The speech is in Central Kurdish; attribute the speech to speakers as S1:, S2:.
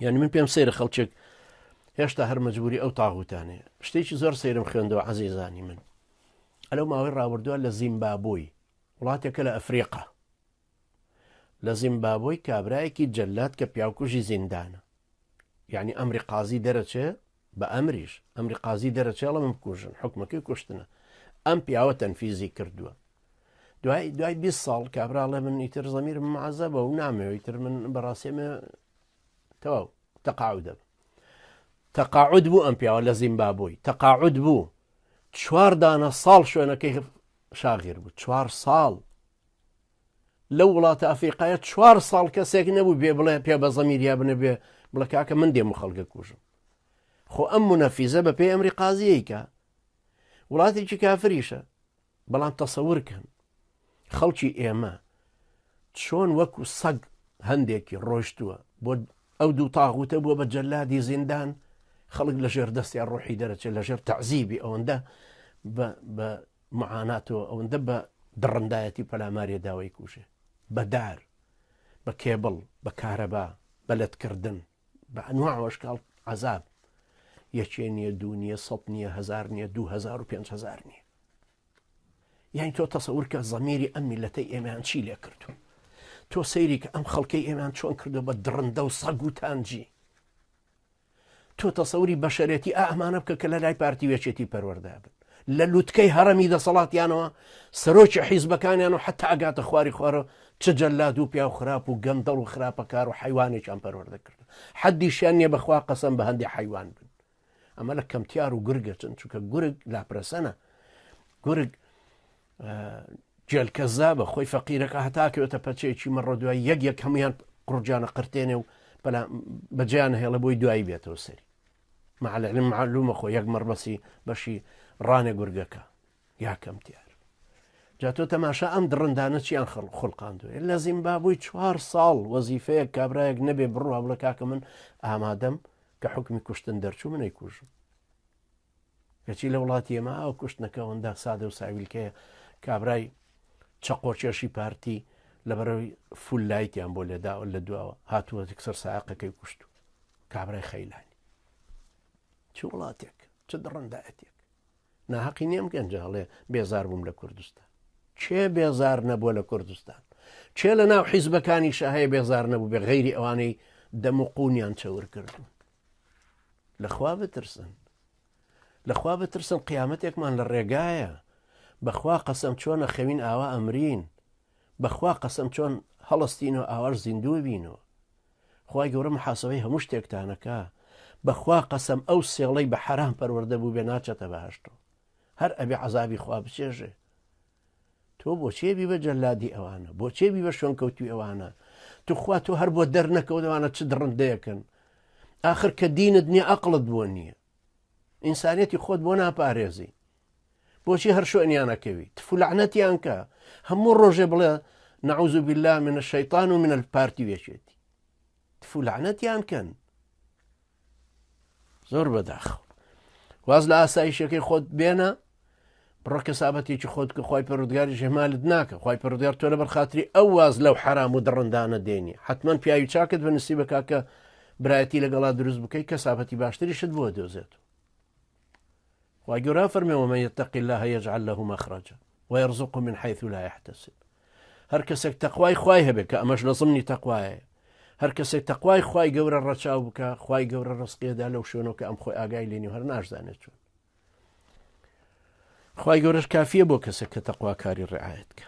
S1: یعنی من پێم سەیرە خەڵکێک هێشتا هەر مەجبوری ئەو تاغوتانەیە شتێکی زۆر سەیرم خوێندەوە عەزیزانی من ئەلەو ماوەی ڕابردووە لە زیمبابۆی وڵاتێکە لە ئەفریقا لە زیمبابۆی کابرایەکی جەلات کە پیاوکوژی زیندانە یعنی ئەمری قازی دەرەچێ بە ئەمریش ئەمری قازی دەرەچێڵە من بکوژن حکومەکەی کوشتنە ئەم پیاوە تەنفیزی کردووە دوای دوای 20 ساڵ کابرا ڵێ من ئیتر زەمیرم معزەبە و نامەوێت ئیتر من بەڕاستێمە تەواو تەقاعود دەبم تەقاعود بوو ئەم پیاوە لە زیمبابۆی تەقاعود بوو چوار دانە ساڵ شوێنەکەی شاغیر بوو چوار ساڵ لەو وڵاتە ئەفریقایە چوار ساڵ کەسێک نەبوو بێ بڵێ پێ بە زەمیریا بنە بێ بڵێ کاکە من دێم و خەڵگە کوژم خۆ ئەم منەفیزە بە پێی ئەمری قازیەیکە وڵاتێکی کافریشە بەڵام تەسەور کەن خەڵکی ئێمە چۆن وەکو سەگ هەندێکی ڕۆشتووە بۆ ئەو دوو تاغوتە بووە بە جەلادی زیندان خەڵک لە ژێر دەستیان ڕۆحی دەرەچێت لە ژێر تەعزیبی ئەوەندە بە معاناتەوە ئەوەندە بە دڕندایەتی پەلاماریە داوای کوژێ بە دار بە کێبڵ بە کارەبا بە لەتکردن بە ئەنواع وەشکاڵ عذاب یەکێ نییە دوو نییە سەد نییە هزار نییە 2000 نییە یانی تۆ تەسەور کە زەمیری ئەم میلەتەی ئێمەیان چی لێ کردو تۆ سەیری کە ئەم خەڵکەی ئێمان چۆن کردو بە دڕندە و سەگ و تانجی تۆ تەسەوری بەشەرێتی ئا ئەمانە بکە کە لە لای پارتی وێچێتی پەروەردە بن لە لوتکەی هەڕەمی دەسەڵاتیانەوە سەرۆکی حیزبەکانیان و حتا ئەگاتە خواری خوارە چ جەلاد و پیاو خراپ و گەندەڵ و خراپەکار و حیوانێکیان پەروەردە کرد حەدیشیان نییە بەخوا قەسەم بە هەندێک حیوان بن ئەمە لە کەمتیار و گورگە چن چونکە گورگ لاپرەسەنە گورگ جێلکەزا بە خۆی فەقیرەکە هەتاکەوێتە پەچەیەکی مەڕۆ دوای یەک یەک هەمویان قڕجانە قرتێنێ و بەجیان هێڵە بۆی دوایی بێتەوە سەری معلم معلومە خۆ یەک مەڕبەسی بەشی ڕانێ گورگەکە یا کەمتیار جا تۆ تەماشا ئەم دڕندانە چیان خەڵ خولقاندوە لە زیمبابوی چوار ساڵ وەزیفەیەک کابراایەک نەبێ بڕوا بڵێ کاکە من ئامادەم کە حکمی کوشتن دەرچوو منەی کوژم کەچی لە وڵاتی ئێمە ئاو کوشتنەکە ئەوەندە سادە و ساویلکەیە کابرای چەقۆکێشی پارتی لەبەرەوەی فول لایتیان بۆ لێداوە لە دواوە هاتووە سەر ساقەکەی کوشت و کابرای خەیلانی چ وڵاتێک چ دڕندایەتێک ناهەقی نیە ئەم گەنجە هەڵێ بێزار بووم لە کوردستان کێ بێزار نەبووە لە کوردستان کێ لە ناو حیزبەکانی شەهەیە بێزار نەبوو بێ غەیری ئەوانەی دەم و قوونیان چەور کردوون لەخوا بترسن لەخوا بترسن قیامەتێکمان لە ڕێگایە بەخوا قەسەم چۆنە خەوین ئاوا ئەمرین بەخوا قەسەم چۆن هەڵستین و ئاواش زیندوو بینەوە خوای گەورە محاسبەی هەموو شتێکتانەکا بەخوا قەسەم ئەو سێڵەی بە حەرام پەروەردە بوو بێ ناچێتە بەهەشتەوە هەر ئەبێ عەزابی خوا بچێژێ تۆ بۆچێ بی بە جەلادی ئەوانە بۆچێ بی بە شوێن کەوتوی ئەوانە توخوا تۆ هەر بۆ دەرنەکەوت ئەوانە چ دڕندەیەکن آخر کە دینت نییە ئەقڵت بۆ نییە ئینسانیەتی خۆت بۆ ناپارێزی بۆچی هەر شوێنیان ئەکەوی تفو لەعنەتیان کە هەموو ڕۆژێ بڵێ نعوذ بالله من الشیطان و من الپارتی وێچێتی تفو لەعنەتیان کەن زۆر بەداخەوە واز لە ئاسایشەکەی خۆت بێنە بڕۆ کەسابەتێکی خۆت کە خی پەرودگاری ژێمالت ناکە خی پەرودگار تۆ لەبەر خاتری ئەو واز لەو حرام و دڕندانە دێنی حتمما پیاوی چاکت بە نسی بکە کە برایەتی لەگەڵا دروست بکەی کەسابەتی باشتریشت بۆ دۆزێت خوای گەورە فەرمی ومن یتق الله یجعل له مخرجا ویرزقه من حیث لا یحتسب هەر کەسێک تەقوای خوای هەبێت کە ئەمەش لە زمنی تەقوایە هەر کەسێک تەقوای خوای گەورە ڕەچاو بکە خوای گەورە ڕزقێدا لەو شوێنەوە کە ئەم خۆی ئاگای لێنی هەر ناشزانێت چۆن خوای گەورەش کافیە بۆ کەسێک کە تەقواکاری ڕعایەت کە.